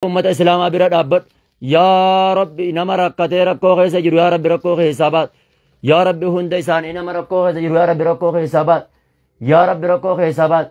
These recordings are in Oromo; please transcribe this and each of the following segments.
Ummata Islaamaa bira dhaabbadhu. Yaa Rabbi, nama rakkatee rakkoo keessa jiru, yaa Rabbi, rakkoo keessaa baas. Yaa Rabbi, hunda isaanii nama rakkoo keessa jiru, yaa Rabbi, rakkoo keessaa baas. Yaa Rabbi, rakkoo keessaa baas.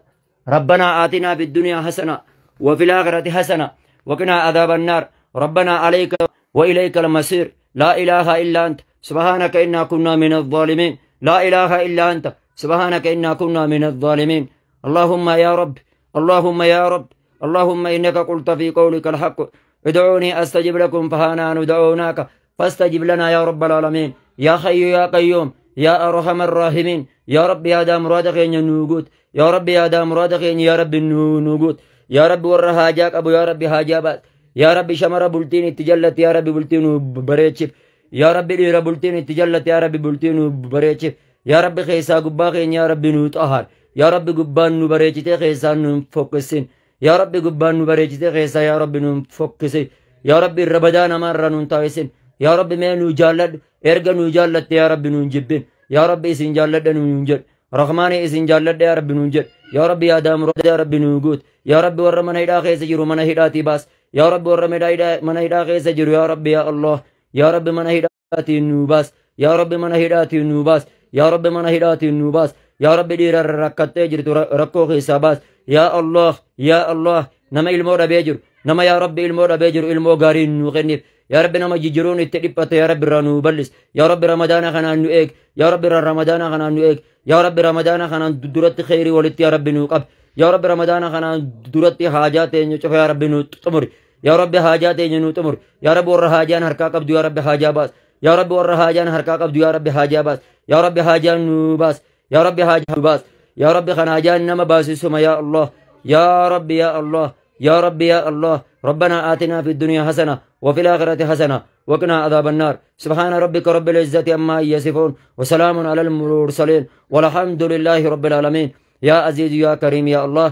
ربنا آتنا في الدنيا حسنة وفي الآخرة حسنة وقنا عذاب النار. ربنا عليك وإليك المصير. لا إله إلا أنت، سبحانك إنا كنا من الظالمين. لا إله إلا أنت، سبحانك إنا كنا من الظالمين. اللهم يا رب، اللهم يا رب، اللهم إنك قلت في قولك الحق: ادعوني أستجب لكم، فها نحن دعوناك فاستجب لنا يا رب العالمين، يا حي يا قيوم، يا أرحم الراحمين. يا رب، yaada muraada keenya nuu guut. يا رب، yaada muraada keenya، يا رب، nuu guut. يا رب، warra haajaa qabu، يا رب، haajaa baas. يا رب، shamara bultiin itti jallate، يا رب، bultii nuu bareechif. يا رب، dhiira bultiin itti jallate، يا رب، bultii nuu bareechif. يا رب، keessaa gubbaa keenya، يا رب، nuu xahaar. يا رب، gubbaan nu bareechitee keessaan nu fokkisin. يا رب، gubbaan nu bareechitee keessaa، يا رب، nu fokkisin. يا رب، irra badaa namaarra nuun taasisin. يا رب، mee nuu jaalladhu. Erga nuu jaallatte، يا رب، nuun jibbin. يا رب، isin jaalladha nuun jedhu. Rahmaani isin jaalladha، يا رب، nuun jedhu. يا رب، yaada muraada، يا رب، nuu guut. يا رب، warra mana hidhaa keessa jiru mana hidhaatii baas. يا رب، warra mana hidhaa keessa jiru، يا رب، يا الله، يا رب، mana hidhaatii nuu baas. يا رب، mana hidhaatii nuu baas. يا رب، mana hidhaatii nuu baas. يا رب، dhiira rakkattee jirtu rakkoo keessaa baas. يا الله، يا الله، nama ilmoo dhabee jiru, nama، يا رب، ilmoo dhabee jiru ilmoo gaarii nuu kenniif. يا رب، nama jijjiiruun itti dhiphate، يا رب، irraa nuu bal'is. يا رب، Ramadaana kanaan nu eeg. يا رب، Ramadaana kanaan nu eeg. يا رب، Ramadaana kanaan duratti kheyrii walitti، يا رب، nuu qab. يا رب، Ramadaana kanaan duratti haajaa teenya cufa، يا رب، nuu xumuri. يا رب، haajaa teenya nuu xumuri. يا رب، warra haajaan harkaa qabdu، يا رب، haajaa baas. يا رب، warra haajaan harkaa qabdu، يا رب، haajaa baas. يا رب، haajaa nuu baas. يا رب، haajaa nuu baas. يا رب، kan haajaan nama baasisuma. يا الله، يا رب، يا الله، يا رب، يا الله. ربنا آتنا في الدنيا حسنة وفي الآخرة حسنة وقنا عذاب النار. سبحان ربك رب العزة عما يصفون وسلام على المرسلين والحمد لله رب العالمين. يا عزيز يا كريم يا الله.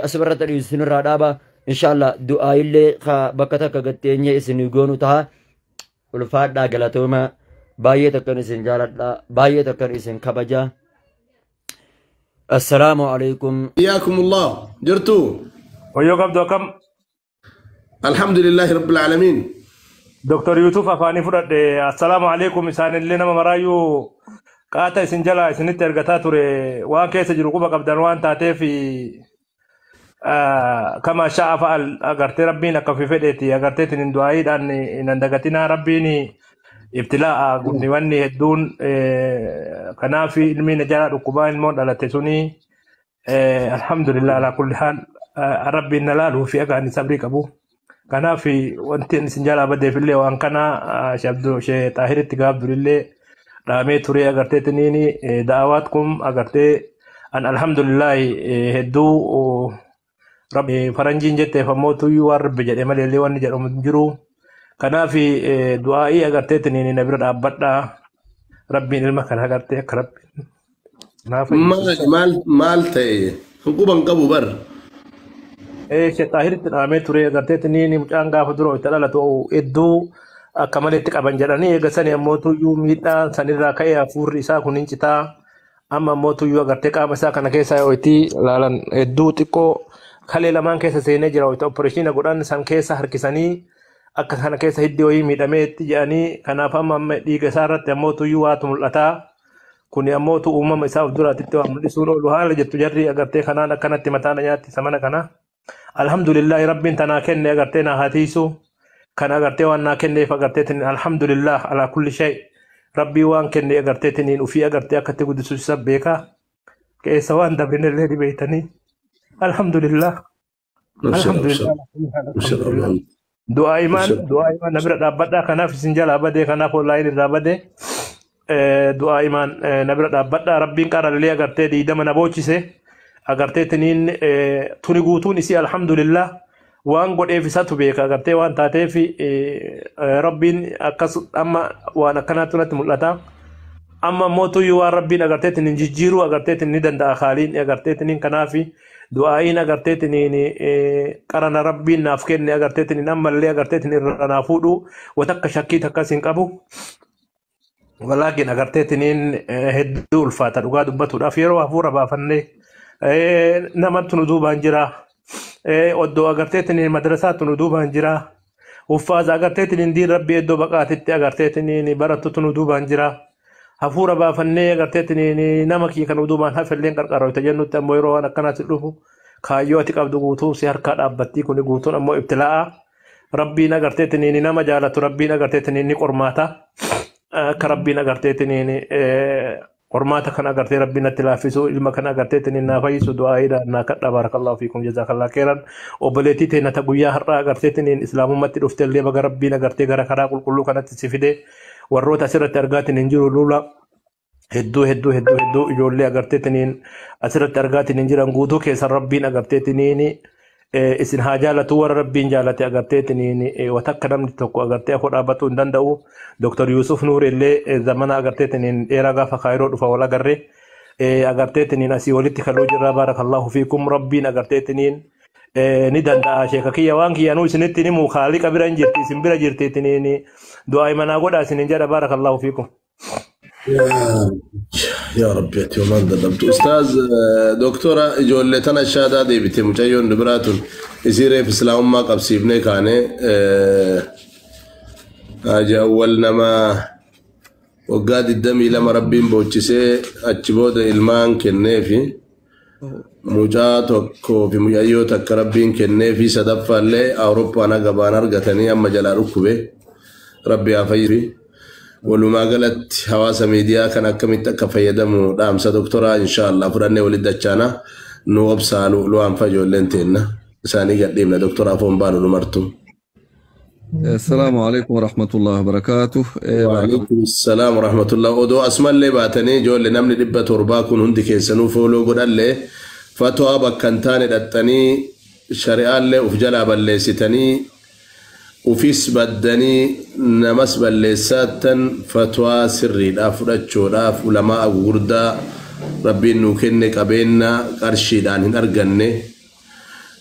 Asirratti isinirraa dhaaba. Inshallah, du'aa illee bakka takka gatteenye isin goonu taha. Ulfaadhaa, galatooma. Baay'ee takkan isin jaaladha, baay'ee takkan isin kabaja. السلام عليكم. حياكم الله، jirtu. Wayyoo qabdu, akkam? الحمد لله رب العالمين. Dr. Yusuf afaanii fudhadhe. السلام عليكم. Isaanillee nama maraayyuu qaata isin jala isinitti ergataa ture. Waan keessa jiru quba qabdan waan taateef, كما شاء فعل. Agartee Rabbiin akka ofii fedheeti. Agarteetiin hin du'aayiidhaan hin dagatinaa. Rabbiin ibtilaa'a wanni hedduun kanaaf ilmi na jala dhukkubaa ilmoon dhalate suni. الحمد لله على كل حال. Rabbiin na laaluu fi akka ani sabrii qabu. Kanaaf wanti isin jalaa badeef illee waan kana Shee Xaahiritti gaaf durillee dhaamee ture. Agarteetiniin da'awaat kun agartee an الحمد لله hedduu Rabbi faranjiin jetteef ammoo tuyyuu waan Rabbi jedhe malee illee wanni jedhamu hin jiru. Kanaaf du'aa'ii agarteetiniin na bira dhaabbadhaa. Rabbiin ilma kana agartee akka Rabbi naa fayyisu. Maal maal maal ta'e? Quban qabu bar. Shee Xaahiritti dhaamee ture. Agarteetiniin mucaan gaafa dura itti dhalatu hedduu akka maletti qaban jedhanii, eega sani ammoo tuyyuu miidhaan sanirraa ka'ee hafuurri isaa kun hin citaa. Amma ammoo tuyyuu agartee qaama isaa kana keessaa yoo itti ilaalan hedduu xiqqoo kalee lamaan keessa seenee jira. Itti opereeshina godhan san keessa harkisanii akka kana keessa hiddi wayii miidhamee itti jedhanii. Kanaaf amma dhiiga isaa irratti ammoo tuyyuu waatu mul'ataa. Kuni ammoo tu uumama isaa of duraatitti waan mul'isuun oolu haala jettu jarri. Agartee kanaan akkanatti mataa na nyaatti samana kana. الحمد لله, Rabbiin tanaa kenne agartee naa hatiisu. Kan agartee waan naa kenneef agarteetiin الحمد لله على كل شيء. Rabbii waan kenne agarteetiin ufii agartee akkatti guddisu isa beekaa. Keessa waan dabrinellee ni beeytanii. الحمد لله. أبشر. الحمد أبشر. لله. أبشر. الحمد لله. Du'aa imaan, du'aa imaan na bira dhaabbadhaa. Kanaaf isin jalaa badee, kanaaf online irraa badee. Du'aa imaan na bira dhaabbadhaa. Rabbiin qarallee agartee 20 na boochise. Agarteetiniin tuni guutuun isii الحمد لله waan godheef isatu beeka. Agartee waan taateef Rabbiin akkas amma waan akkanaatti natti mul'ata. Amma ammoo tuyyuu waan Rabbiin agarteetiin jijjiiruu agarteetiin ni danda'a haaliin agarteetiin. Kanaaf du'aa'iin agarteetiin qarana Rabbiin naaf kenne agarteetiin ammallee agarteetiin irra naa fuudhu watakka shakkii takkas hin qabu. Walaakin agarteetiniin hedduu ulfaata dhugaa dubbatuudhaaf. Yeroo hafuura baafannee namatti nu duubaan jira. Oddoo agarteetiin madrasaatu nu duubaan jira. Uffaaza agarteetiin diin rabbii iddoo baqaatitti agarteetiin barattutu nu duubaan jira. Hafuura baafannee agarteetiin nama kiyya kan duubaan hafelleen qarqarooyta jennutti ammoo yeroo waan akkanaatti dhufu kaayyoo ati qabdu guutuu si harkaa dhaabbattii kuni guutuun ammoo ibtilaa'a. Rabbiin agarteetiin nama jaalatu rabbiin agarteetiin ni qormaata. Akka rabbiin agarteetiin qormaata kan agartee rabbiin natti laaffisu ilma kan agarteetiin naa fayyisu du'aayiidha naa kadha baarakallahu fiikum jazaakallahu khairan obboleettii teenya ta guyyaa har'aa agarteetiin islaamummaatti dhufte illee baga rabbiin agartee gara karaa qulqulluu kanatti si fide warroota asirratti argaatiin hin jiru lula hedduu hedduu hedduu hedduu ijoollee agarteetiin asirratti argaatiin hin jiran guutuu keessan rabbiin agarteetiin isin haa jaalatu warra rabbiin jaalate agarteetiin watakka namni tokko agartee afoo dhaabbatuu hin danda'u. Dr. Yusuf Nuur illee zamana agarteetiin dheeraa gaafa kaayiroo dhufa wal agarre agarteetiin asii walitti kaluu jirra baarakallahu fiikum rabbiin agarteetiin ni danda'a sheeka kiyya waan kiyyanuu isinitti himu kaaliqa bira hin jirti isin bira jirtiitiin du'aa imanaa godhaa isinin jedha baarakallahu fiikum. يا ربي يوم ضربت استاذ دكتوره ijoollee tana shaadaa deebite mucayyoon dubaraatun isii reef islaamummaa qabsiifnee kaane haji awwal nama waggaa 22 rabbiin boochisee achi booda ilmaan kenneefi mucaa tokkoo fi mucayyoo takka rabbiin kenneefi sadaffaallee awurooppaan haga baan argatanii amma jalaa dhukkube rabbi haa fayyisuufi. Walumaa galatti hawaasa miidiyaa kan akkamitti akka fayyadamu dhaamsa doktoraa inshaallah fudhannee walitti dachaana nu obsaa lu'aan fa ijoolleen teenna isaanii gadhiifna doktoraa foon baanu nu martu. السلام عليكم ورحمة الله وبركاته. إيه بارك وعليكم السلام ورحمة الله. Odoo asumallee baatanii ijoollee namni 700 kun hundi keessanuu follow godhallee fatwaa bakka hin taane dhaxxanii shari'aallee uf jalaa balleessitanii ufis baddanii namas balleessaattan fatwaa sirriidhaaf fudhachuudhaaf ulamaa gurguddaa rabbiin nuu kenne qabeenya qarshiidhaan hin arganne.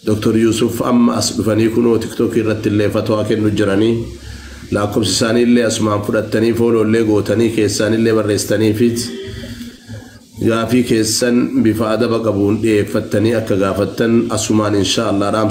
Dr. Yusuf amma as dhufanii kunoo tiktookii irratti illee fatwaa kennu jiranii lakkoofsa isaanii illee asumaan fudhattanii follow illee gootanii keessaan illee barreessitaniifit gaafii keessan bifa adaba qabuun dhiyeeffattanii akka gaafattan asumaan insha Allah dhaamsa.